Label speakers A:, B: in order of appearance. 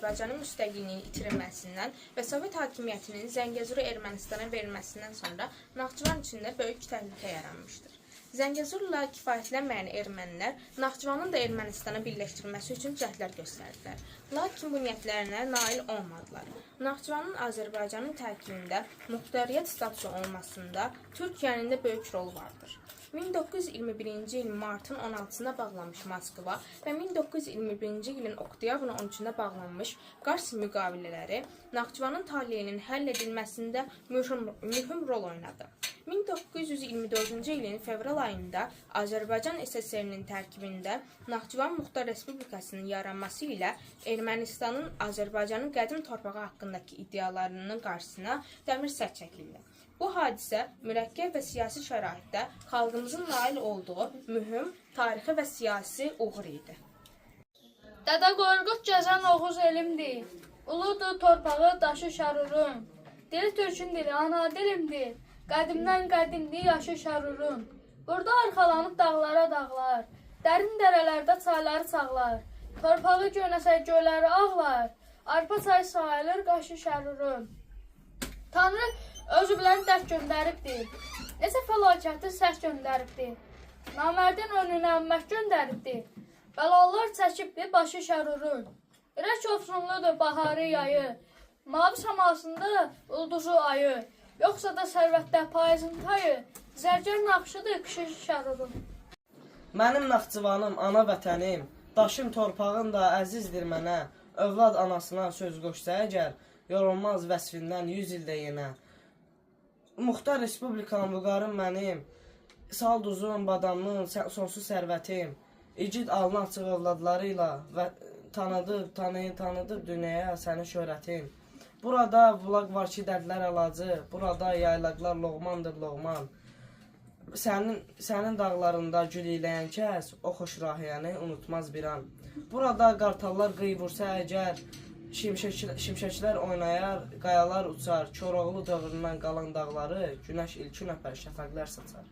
A: Azərbaycanın müstəqilliyinin itirilməsindən və Sovet hakimiyyətinin Zəngəzuru Ermənistana verilməsindən sonra Naxçıvan içində böyük təhlükə yaranmışdır. Zəngəzurla kifayətlənməyən ermənilər Naxçıvanın da Ermənistana birləşdirilməsi üçün cəhdlər göstərdilər. Lakin bu niyyətlərinə nail olmadılar. Naxçıvanın Azərbaycanın tərkibində muxtariyyət statusu olmasında Türkiyənin də böyük rolu vardır. 1921-ci il martın 16-sında bağlanmış Moskva və 1921-ci ilin oktyabrın 13-də bağlanmış Qars müqavilələri Naxçıvanın taleyinin həll edilməsində mühüm rol oynadı. 1924-cü ilin fevral ayında Azərbaycan SSR-nin tərkibində Naxçıvan Muxtar Respublikasının yaranması ilə Ermənistanın Azərbaycanın qədim torpağı haqqındakı iddialarının qarşısına dəmir sədd çəkildi. Bu hadisə mürəkkəb və siyasi şəraitdə xalqımızın nail olduğu mühüm tarixi və siyasi uğur idi.
B: Dədə Qorqud gəzən Oğuz elimdir. Uludur torpağı, daşı Şərurun. Dili türkün dili, ana dilimdir. Qədimdən qədimdir yaşı Şərurun. Burada arxalanıb dağlara dağlar. Dərin dərələrdə çayları çağlar. Torpağı göynəsə göyləri ağlar. Arpa çay sayılır qaşı Şərurun. Tanrı özü bilən dərd göndəribdir. Necə fəlakəti səs göndəribdir. Namərdin önünə məhk göndəribdir. Bəlalar çəkibdir başı Şərurun. Ürək ovsunludur baharı yayı. Mavi səmasında ulduzu ayı. Yoxsa da sərvətdə payızın tayı. Zərgər naxışıdır qışı Şərurun.
C: Mənim Naxçıvanım, ana vətənim, daşım torpağım da əzizdir mənə. Övlad anasına söz qoşsa əgər, yorulmaz vəsfindən 100 ildə yenə. Muxtar Respublikam, vüqarım mənim, sal duzum, badamım, sonsuz sərvətim. İgid alnı açıq övladları ilə və tanıdıb, tanıyıb, tanıdıb dünyaya sənin şöhrətin. Burada bulaq var ki, dərdlər əlacı, burada yaylaqlar loğmandır loğman. Sənin dağlarında gül iyləyən kəs o xoş rahiyəni unutmaz bir an. Burada qartallar qıy vursa əgər, şimşəklər oynayar, qayalar uçar, Koroğlu dövründən qalan dağları günəş ilkin öpər, şəfəqlər saçar.